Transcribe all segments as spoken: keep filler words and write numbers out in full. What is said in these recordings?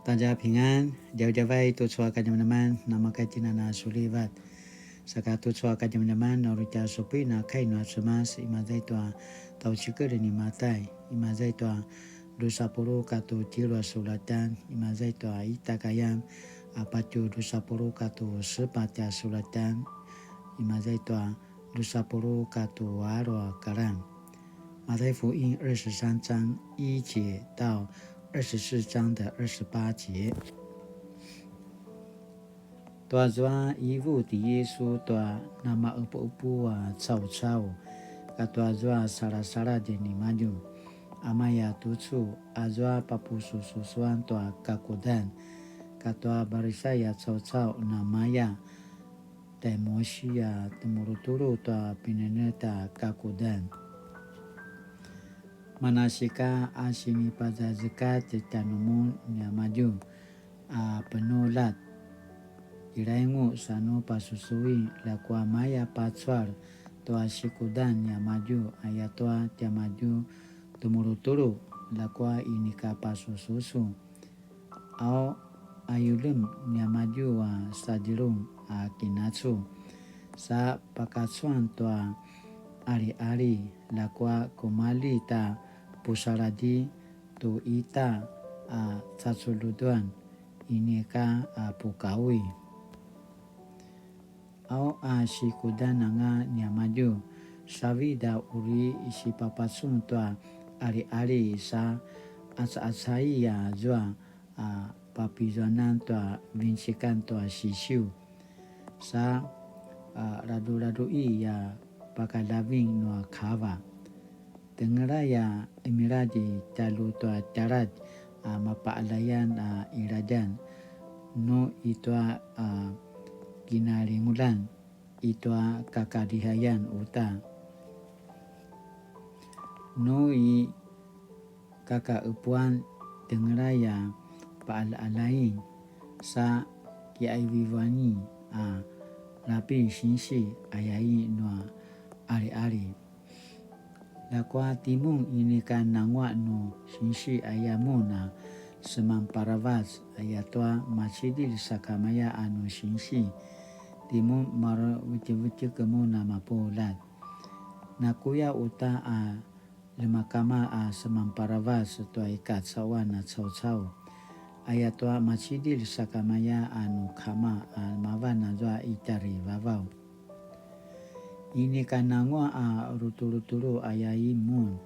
大家平安, djavadjavai tucu a kadjamadjaman, namakaitinana sulivat. Saka tucu a kadjamadjaman, na uri tja supuin a kai nua Cemas, imaza i tua tjaucikel ni Matai, imaza i tua drusa puluq katua tjelu a sulatjan, imaza i tua ita kayam, a patje drusa puluq katua sepatj a sulatjan, imaza i tua drusa puluq katua alu a kalan. 马太福音二十三章一节到二十四章的二十八节。 Tua zua ivu ti Yisu tua namaqepuqepu a caucau, katua zua salasaladj nimadju, a maya tucu, azua papusususuan tua kakudan, katua Parisai a caucau namaya tai Musi a temulutulu tua pinenetj a kakudan. Manasika a sinipazazekatj tjanumun niamadju a penuljat, kilaingu sa nu pasusui, ljakua maya pacual tua sikudan niamadju, ayatua tiamadju temulutulu, ljakua inika pasususu. Au, ayulem niamadju a sadjelung a kinacu, sa pakacuan tua aliali, ljakua kumalji ta pusaladji tu ita a caculjuduan, inika a pukaui. Au a sikudan anga niamadju, savid a uri sipapacun tua aliali sa acacai azua a papizuanan tua vincikan tua sisiu, sa a ladruladrui a pakaljaving nua kava. Tengelay a qemiladj i tjalju tua tjaladj a mapaqaljayan a qiladjan, nu i tua a kinalingulan i tua kakalihayan uta. Nu i kakaqepuan tengelay a paqaljaqaljain sa kiqaivivuani a lapi sinsi ayai nua aliali. Ljakua timun inika nanguaq nu sinsi aya mun a semanparavac, ayatua macidilj sakamaya a nu sinsi, timun marevetjevetjek mun a mapuljat. Nakuya uta a ljemakama a semanparavac tua i kacauan a caucau, ayatua macidilj sakamaya a nu kama a mavan azua i tjarivavaw. Inika nanguaq a rutulutulu ayai mun,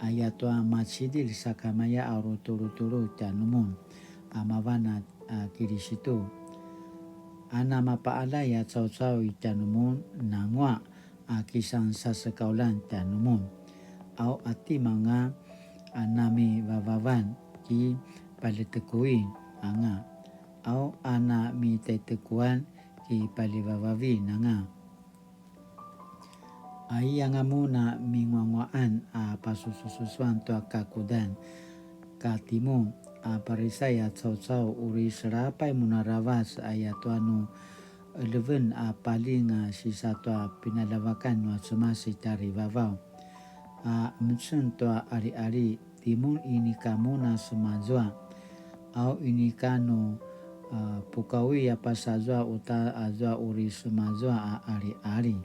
ayatua macidilj sakamaya a rutulutulu tjanumun a mavan a, a Kilisitu. A namapaqaljay a caucau i tjanumun nanguaq a kisan sasekauljan tjanumun. Au a timanga a namivavavan ki paljetekuin anga. Au a namitaitekuan ki paljivavavin anga. Ai anga mun a minguanguaqan a pasusususuan tua kakudan, ka timun a Parisai a caucau, uri selapay mun aravac ayatua nu eleven a paljing a sisa tua pinaljavakan nua Cemas i tjarivavaw. A emeceng tua aliali, timun inika mun a semazua, au inika nu, a, pukaui a pasazua uta azua uri semazua a aliali.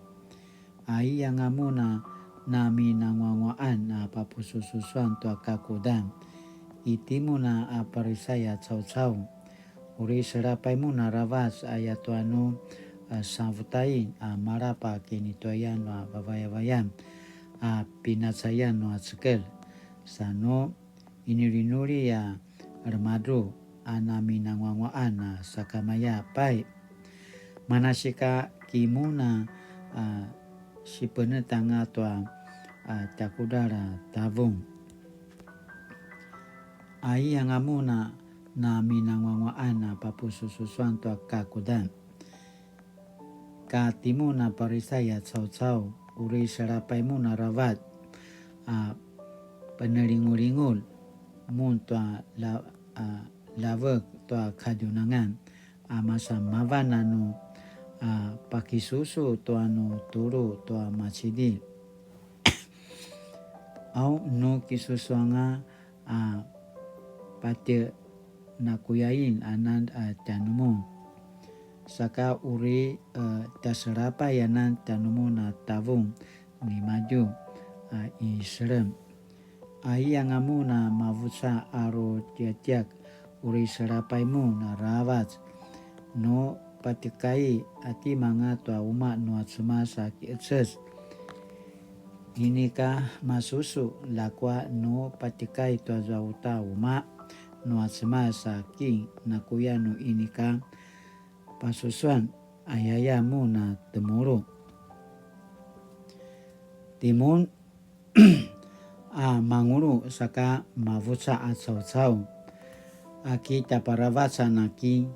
Ai anga mun a naminanguanguaqan a papusususuan tua kakudan, i timun a Parisai a caucau, uri selapay mun aravac ayatua nu, a, savutain a malap a kinituayan nua vavayavayan a pinacayan nua cekelj, sa nu inulinuli a remadru a naminanguanguaqan a sakamaya pai. Manasika ki mun a, a, sipenetanga tua, a, tjakudral a tavung. Ai anga mun a naminanguanguaqan a papusususuan tua kakudan. Ka timun a Parisai a caucau, uri selapay mun aravac a penelingulingul mun tua la-, a, lavek tua kadjunangan, a masa mavan a nu, a, pakisusu tua nu tulu tua macidilj. Au nu kisusuanga a patje nakuyain anan a tjanumun. Saka uri, e, tjaselapay anan tjanumun a tavung nimadju, a, i selem. Aiyanga mun a mavuca a rutjatjak, uri selapay mun aravac. Nu patikai a timanga tua umaq nua Cemas a kiqeces. Inika masusu, ljakua nu patikai tuazua uta umaq nua Cemas a king, nakuya nu inika pasusuan, ayaya mun a temulu. Timun a mangulu saka mavuca a caucau, aki tjaparavac a naki,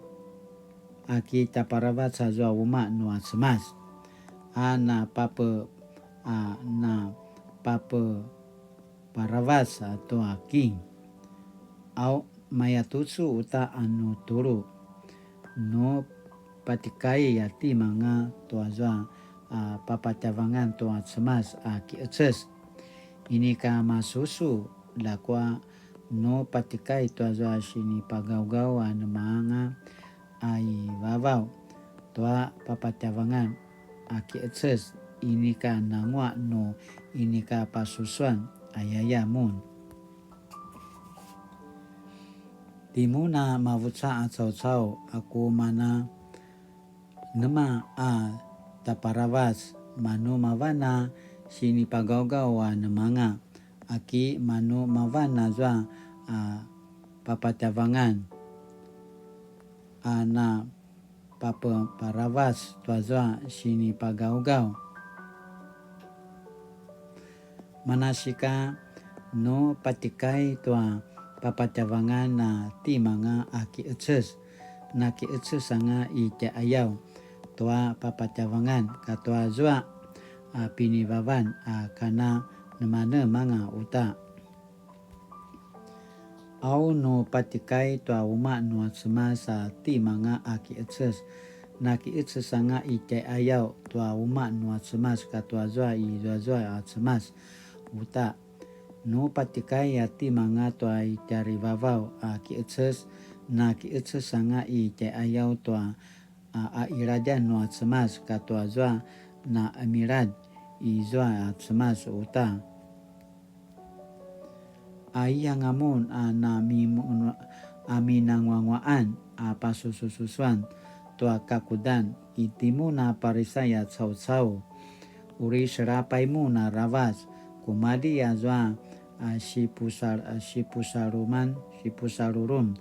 aki tjaparavac azua umaq nua Cemas, a napape-, a napapeparavac a tua king. Au mayatucu uta a nu tulu. Nu patikai a timanga tuazua, a, papatjavangan tua Cemas a kiqeces. Inika masusu, ljakua nu patikai tuazua sinipagawgaw a nemanga a i vavaw tua papatjavangan a kiqeces, inika nanguaq nu inika pasusuan, ayaya mun. Timun a mavuca a caucau, aku mana nema a tjaparavac, manu mavan a sinipagawgaw a nemanga, aki manu mavan azua a papatjavangan a napapeparavac tuazua sinipagawgaw. Manasika nu patikai tua papatjavangan a timanga a kiqeces, na kiqeces anga i tjaiqayaw tua papatjavangan katua zua a pinivavan a kana nemanemanga uta. Au nu patikai tua umaq nua Cemas a timanga a kiqeces, na kiqeces anga i tjaiqayaw tua umaq nua Cemas katua zua i zuazua a Cemas uta. Nu patikai a timanga tua i tjarivavaw a kiqeces, na kiqeces anga i tjaiqayaw tua a, a qiladjan nua Cemas katua zua na qemiladj i zua a Cemas uta. Aiyanga mun a na mi-, a minanguanguaqan a pasusususuan tua kakudan, ki timun a Parisai a caucau, uri selapay mun aravac, kumalji azua a sipusal-, a sipusaluman, sipusalulum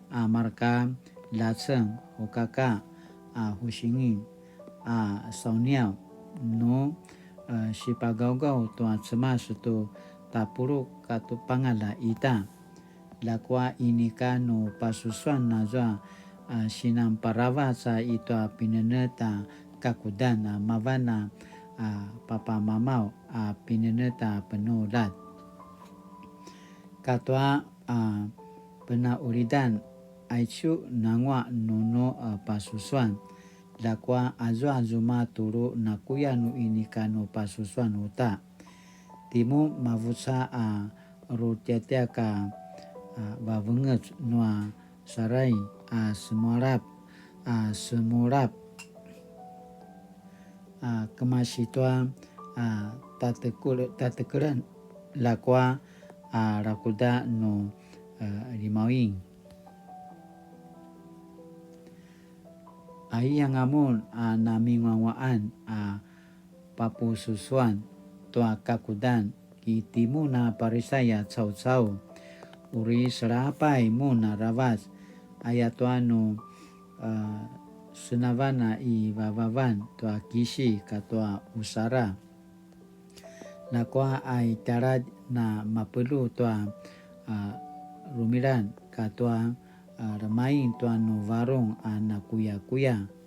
a marka laceng, ukaka a husingin a sauniaw, nu, e, sipagawgaw tua Cemas tu tapuluq katu pangalj a ita. Ljakua inika nu pasusuan azua, a, sinanparavac a i tua pinenetj a kakudan a mavan a, a, papamamaw a pinenetj a penuljat. Katua a penaqulidan, aicu nanguaq nu nu, a, pasusuan, ljakua azua zuma tulu nakuya nu inika nu pasusuan uta. Timun mavuca a rutjatjak a, a, vavengec nua sarai a semualap, a, semualap, a, kemasi tua, a, tatekul-, tatekelen, ljakua, a, rakuda nu, a, limaing. Aiyanga mun a naminguanguaqan a papususuan tua kakudan, ki timun a Parisai a caucau, uri selapay mun aravac, ayatua nu, a, senavan a i vavavan tua kisi katua usara. Ljakua a i taladj na mapeljuq tua, a, rumilan katua, a, remaing tua nu varung a nakuyakuya.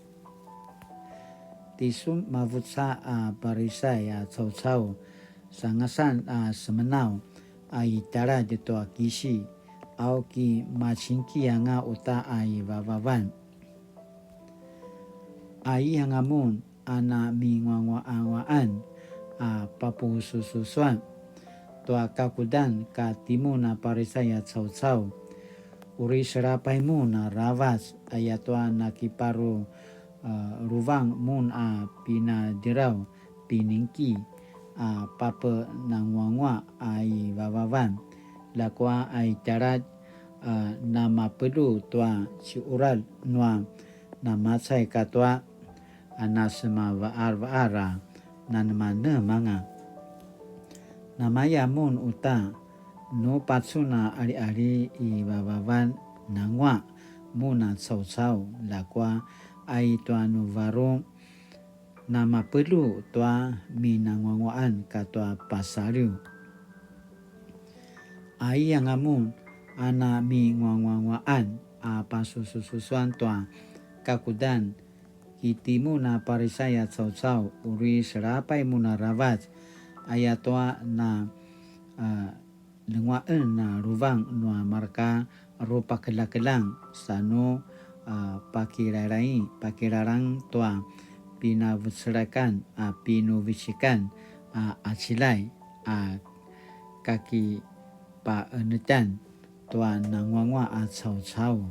Tisun mavuca a Parisai a caucau, sangasan a semenaw a i taladj tua kisi, au ki macingki anga uta a i vavavan. Aiyanga mun a naminguanguaqan a papusususuan tua kakudan ka timun a Parisai a caucau, Uri selapay mun aravac, ayatua nakiparu, a, luvang mun a pinadiraw, piningki, a, papenanguangua a i vavavan, ljakua a i tjaladj, a, namapelju tua ciural nua namacay katua a nasemavaarvaar a nanemanemanga. Namaya mun uta, nu pacun a aliali i vavavan nangua mun a caucau, ljakua a i tua nu varung namapelju tua minanguanguaan katua pasaliw. Aiyanga mun a naminguanguanguaan a pasusususuan tua kakudan ki timun a Parisai a caucau, uri selapay mun aravac, ayatua na, a, lenguaen a luvang nua marka rupakeljakeljang, sa nu, a, pakilalaing, pakilalang tua pinavecelakan a pinuvecikan a acilay a kakipaenetan tua nanguangua a caucau.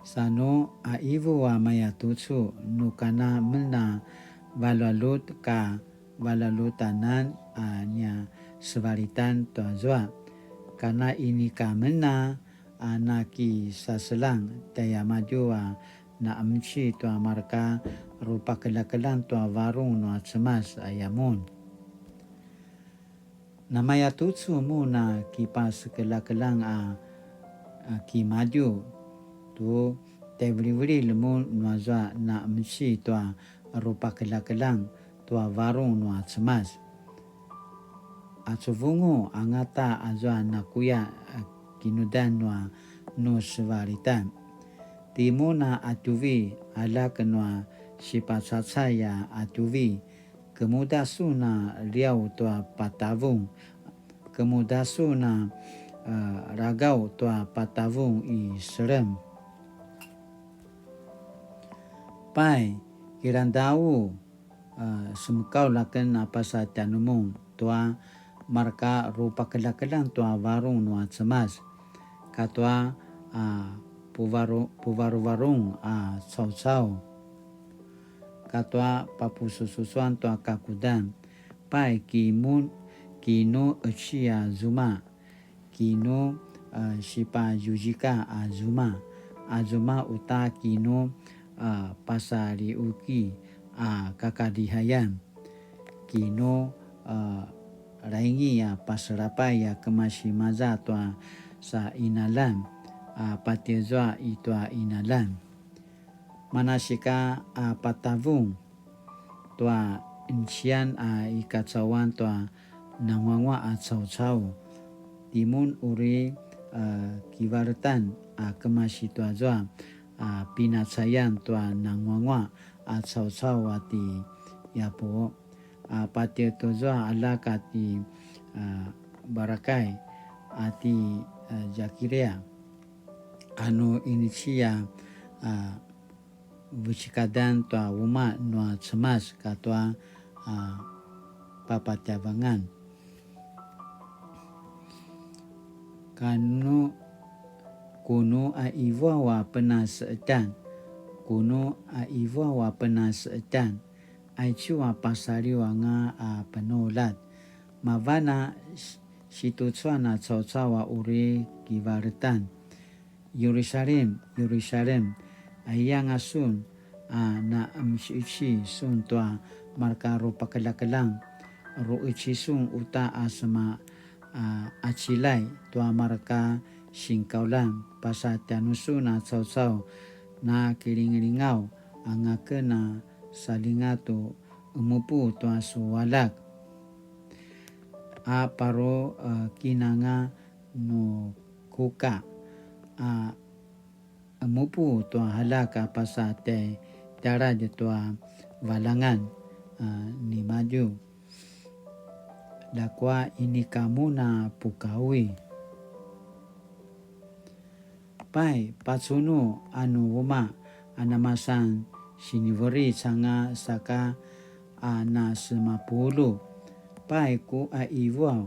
Sa nu a ivu a maya tucu, nu kana men a valjualjut ka valjualjutanan a nia sevalitan tuazua, kana inika men a, a nakisaseljang tjaiamadju a naemeci tua marka rupakeljakeljang tua varung nua Cemas aya mun. Namaya tucu mun a kipasekeljakeljang a, a kimadju tu tjaivilivililj mun nuazua naemeci tua rupakeljakeljang tua varung nua Cemas. Acuvungu angata azua nakuya a kinudan nua nu sevalitan. Timun a qatjuvi, aljak nua sipacacay a qatjuvi, kemuda sun a liaw tua patavung, kemuda sun a, a, ragaw tua patavung i selem. Pai, kilangdau, a, semekaulj aken a pasa tjanumun tua marka rupakeljakeljang tua varung nua Cemas, katua, a, puvaru-, puvaruvarung a caucau, katua papusususuan tua kakudan. Pai kimun, kinu qeci a zuma, kinu, a, sipazuzika a zuma, a zuma uta kinu, a, pasaliuki a kakalihayan, kinu, a, laingi a paselapay a kemasi maza tua sa inalan, a, patjezua i tua inalan. Manasika a patavung tua incian a i kacauan tua nanguangua a caucau. Timun uri, a, kivaletan a kemasi tuazua, a, pinacayan tua nanguangua a caucau a ti Yapu, a, patje tuazua aljak a ti, a, Barakay, a ti, a, Zakiria, a nu inicia, a, vecekadan tua umaq nua Cemas katua, a, papatjavangan. Kanu, kunu a ivuaw a penaseqetjan, kunu a ivuaw a penaseqetjan, aicu a pasaliw anga a penuljat, mavan a s-, situcuan a caucau a uri kivaletan. Yerusalem, Yerusalem, aiyanga sun a naqemeciqeci sun tua marka rupakeljakeljang, ruqeci sun uta a sema a acilay tua marka sinkaulan, pasa tjanusun a caucau, na kilingilingaw anga ken a salinga tu emupu tua su aljak. A paru, a, kinanga nu kuka, a, emupu tua aljak a pasa tjai tjaladj tua valangan, a, nimadju. Ljakua inika mun a pukaui. Pai, pacunu a nu umaq a namasan siniveric anga saka a nasemapulu. Pai, ku a ivuaw,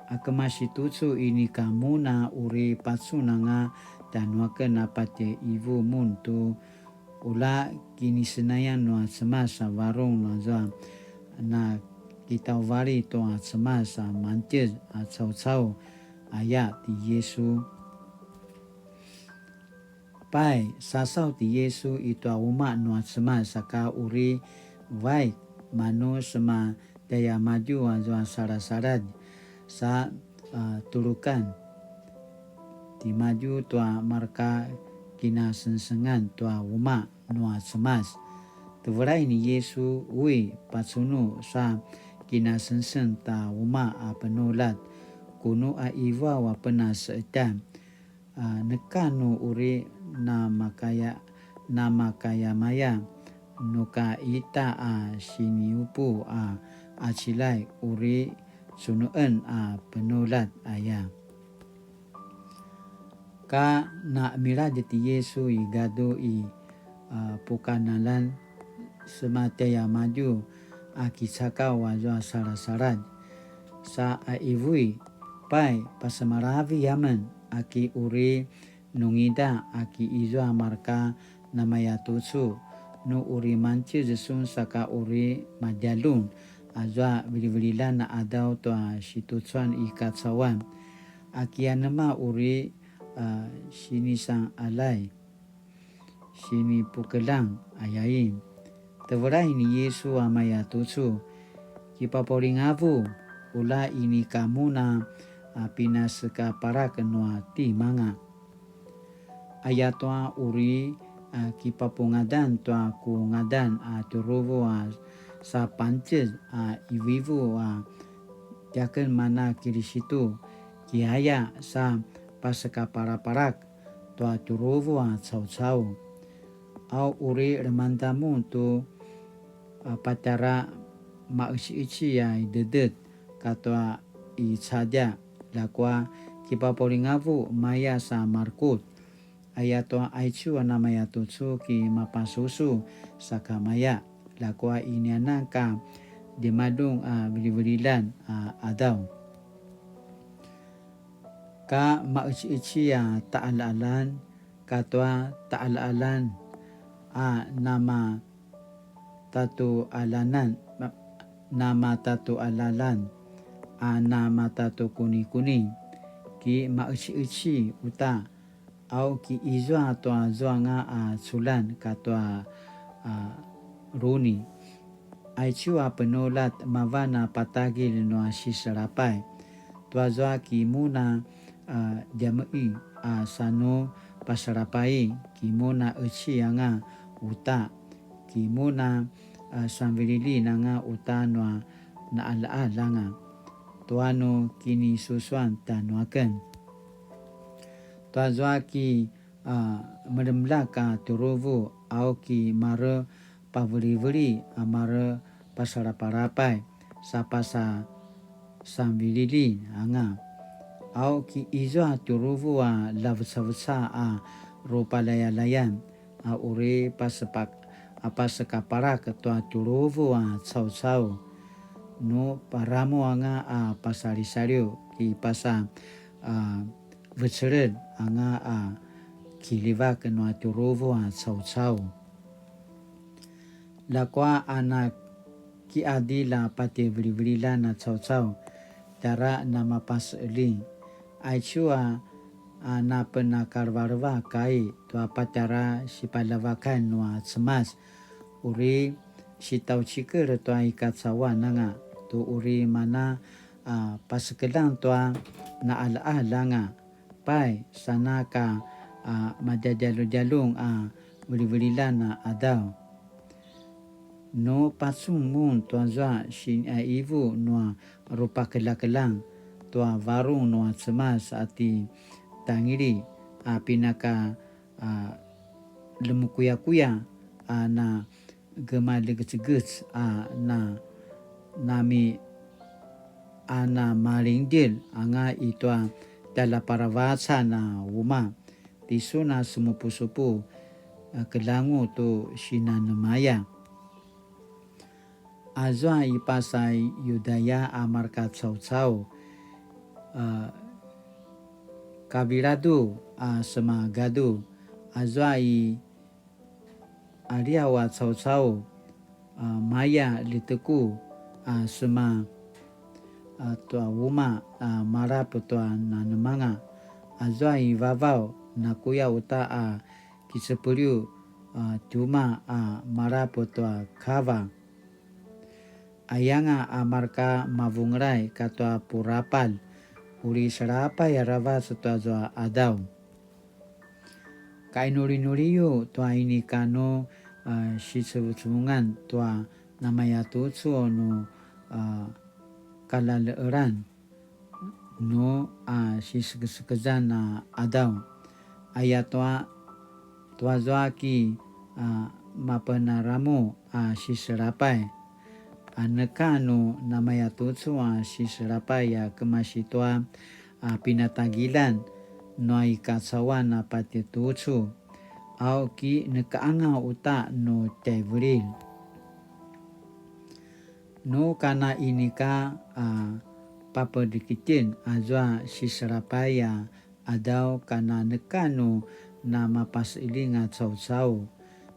A kemasi tucu inika mun a uri pacun anga tjanuaken a patje ivu mun tu ula kinisenayan nua Cemas a varung azua na kitauvali tua Cemas a mantjez a caucau, aya ti Yisu. Pai, sasaw ti Yisu i tua umaq nua Cemas saka uri vaik, manu sema tjaiamadju azua salasaladj, sa, a, tulukan timadju tua marka kinasengsengan tua umaq nua Cemas. Tevelai ni Yisu, ui, pacunu sa kinasengseng ta umaq a penuljat, kunu a ivuaw a penaseqetjan, a, neka nu uri namakaya-, namakayamaya, nu ka ita a siniupu a, a cilay uri cunuqen a penuljat aya. Ka na miladj ti Yisu i gadu i, a, pukanalan sema tjaiamadju a kicakaw azua salasaladj, sa a ivui, pai, pasemalavi amen, a ki uri nungida a ki izua marka namayatucu, nu uri mantjez sun saka uri madjalun azua vilivililjan a qadaw tua situcuan i kacauan, a ki anema uri, a, sinisangalay, sinipukeljang, ayain. Tevelai ni Yisu a mayatucu, kipapaulingavu, ula inika mun a, a, pinasekaparak nua timanga. Ayatua uri, a, kipapungadan tua ku ngadan a tjuruvu a sa pantjez a ivuivu a tiaken mana Kilisitu, kiaya sa pasekaparaparak tua tjuruvu a caucau. Au uri lemangda mun tu, a, patjara maqeciqeci a i dedet katua i cadja, ljakua kipapaulingavu maya sa marekutj. Ayatua aicu a namayatucu ki mapasusu sakamaya, ljakua inianan ka djemadung a vilivililjan a qadaw. Ka maqeciqeci a taqaljaqaljan katua taqaljaqaljan a namatatuqaljanan, namatatuqaljaqaljan a namatatukunikuni, ki maqeciqeci uta, au ki izua tua zuanga a culjan katua, a, runi. Aicu a penuljat mavan a patagilj nua siselapay. Tuazua ki mun a, a, djameqi a sanu paselapay, ki mun a qeci anga uta, ki mun a, a, sanvililjin anga uta nua naqaljaqalj anga, tua nu kinisusuan tjanuaken. Tuazua ki, a, melemlak a tjuruvu, au ki mare paveliveli a mare pasalapalapay, sa pasa sanvililjin anga. Au ki izua tjuruvu a lavecaveca a rupalayalayan, a uri pasepak-, a pasekaparak tua tjuruvu a caucau. Nu paramu anga a pasalisaliw, ki pasa, a, veceled anga a kilivak nua tjuruvu a caucau. Ljakua a na kiqadilj a patje vilivililjan a caucau, tjara namapaseqeljing. Aicu a, a napenakalevaleva kai tua patjara sipaljavakan nua Cemas, uri sitjaucikel tua i kacauan anga, tu uri mana, a, pasekeljang tua naqaljaqalj anga, pai, sana ka, a, madjadjaludjalung a vilivililjan a qadaw. Nu pacun mun tuazua siniqaivu nua rupakeljakeljang tua varung nua Cemas a ti Tangili a pinaka, a, lemukuyakuya a na gemaljegejegec a na nami a na malingdjelj anga i tua tjaljaparavacan a umaq, tisun a semupusupu, a, keljangu tu sinanemaya. Azua i pasa Yudaya a marka caucau, a, kaviladu a sema gadu, azua i aliaw a caucau, a, maya liteku a sema, a, tua uma, a, malap tua nanemanga, azua i vavaw nakuya uta a kicepeliw, a, tjuma a malap tua kava. Ayanga a marka mavungelay katua purapal, uri selapay aravac tua zua adaw. Kainulinuliyu tua inika nu, a, sicevucevungan tua namayatucu nu, a, kalale'elan nu a sisekesekezan a adaw. Ayatua, tuazua ki, a, mapenaramu a siselapay. A neka nu namayatucu a siselapay a kemasi tua, a, pinatagilan nua i kacauan a patjetucu. Au ki nekaanga uta nu tjaivililj. Nu kana inika a papedrikitin azua siselapay a adaw kana neka nu namapaseling a caucau.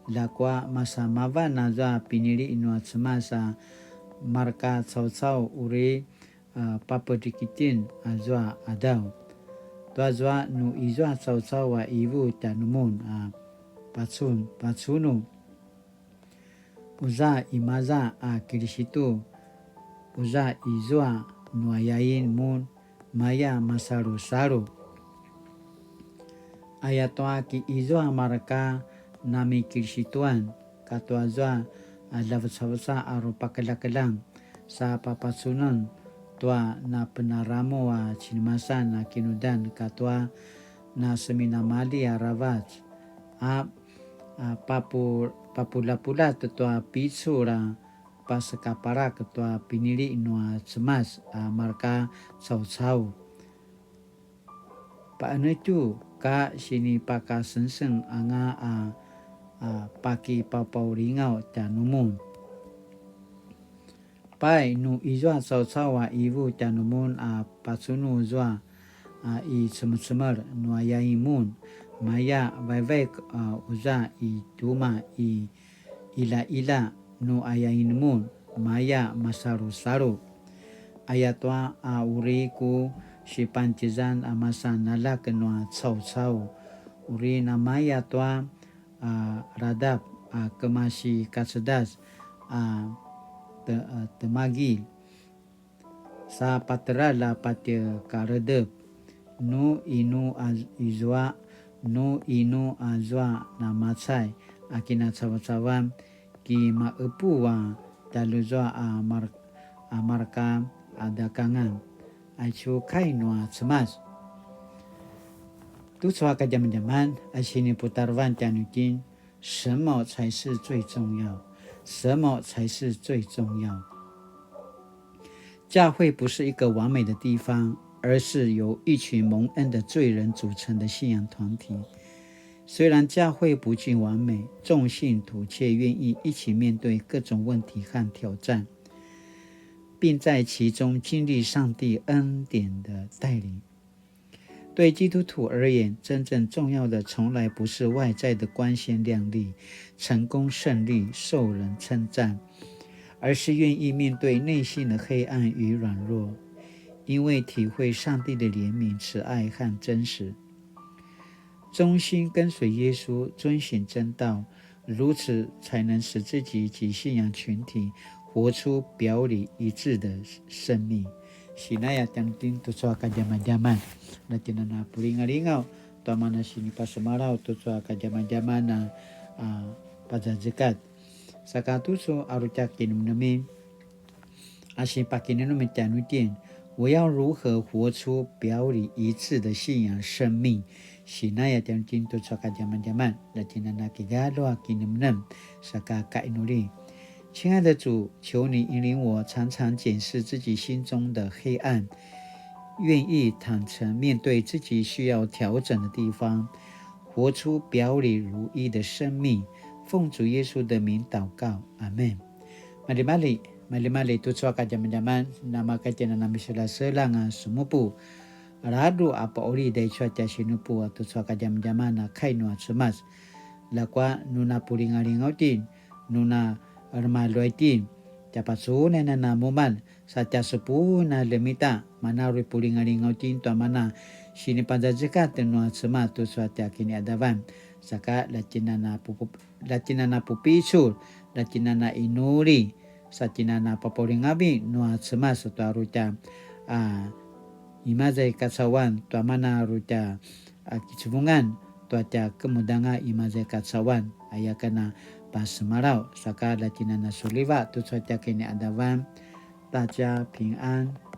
Ljakua masa mavan azua pinili nua Cemas a marka caucau uri, a, papedrikitin azua adaw. Tuazua nu izua caucau a ivu tjanumun a pacun, pacunu. Uza imaza a Kilisitu, uza izua nu ayain mun, maya masalusalu. Ayatua ki izua marka namikilisituan, katua zua a ljavecaveca a rupakeljakeljang, sa papacunen tua napenaramu a cinemasan a kinudan katua naseminamalji aravac, a a, papu-, papuljapuljat tua picul a pasekaparak tua pinili nua Cemas a marka caucau. Paenetju ka sinipakasengseng anga a, a, pakipapaulingaw tjanumun. Pai, nu izua caucau a ivu tjanumun a pacunu zua a i cemecemel nu ayain mun, maya vaivaik a uza i tjuma i ilaila nu ayain mun, maya masalusalu. Ayatua a uri ku sipancizan a masan aljak nua caucau, uri namaya tua a radap a kemasi kacedas a te-, a temagilj. Sa pateljar a patje kaledep, nu inu a izua, nu inu azua namacay a kinacavacavan, ki maepu a taluzua a mar-, a marka a dakangan. Aicu kai nua Cemas. Tucu a kadjamadjaman a siniputarevan tjanuitjen, 什么才是最重要？什么才是最重要？教会不是一个完美的地方，而是由一群蒙恩的罪人组成的信仰团体。虽然教会不尽完美，众信徒却愿意一起面对各种问题和挑战，并在其中经历上帝恩典的带领。 对基督徒而言，真正重要的从来不是外在的光鲜亮丽、成功胜利、受人称赞，而是愿意面对内心的黑暗与软弱，因为体会上帝的怜悯、慈爱和真实。忠心跟随耶稣，遵行真道， 如此才能使自己及信仰群体活出表里一致的生命。Sinaya tjanuitjen tucu a kadjamadjaman. Na tjinana pulingalingaw, tua mana sinipasemalaw tucu a kadjamadjaman a, a, pazazekat. Saka tucu a rutjak kinemnemin. A sipakinemnem tjanuitjen, 我要如何活出表里一致的信仰生命？Sinaya tjanuitjen tucu a kadjamadjaman, na tjinana kigalju a kinemnem, saka kainuli. 亲爱的主，求你引领我常常检视自己心中的黑暗，愿意坦诚面对自己需要调整的地方，活出表里如一的生命。奉主耶稣的名祷告，阿们。 Maljimalji, maljimalji tucu a kadjamadjaman, namakatjena namiselaselang a semupu. ladruq a pauli taicu a tja sinupu a tucu a kadjamadjaman a kai nua Cemas. Ljakua nu na pulingalingaw itjen, nu na remaluay itjen, tja pacunay a na mumalj, sa tja supuin a ljemita, mana uri pulingalingaw itjen tua mana sinipazazekatj nua Cemas tucu a tja kiniqadavan, saka lja itjen a na pupu-, lja itjen a na pupicul, lja itjen a na inuli, sa itjen a na papaulingavi nua Cemas tua uri tja, a, imaza i kacauan, tua mana uri tja, a, kicevungan tua tja kemudanga imaza i kacauan, aya ken a pasemalaw, saka lja itjen a na suliva tucu a tja kiniqadavan, 大家平安.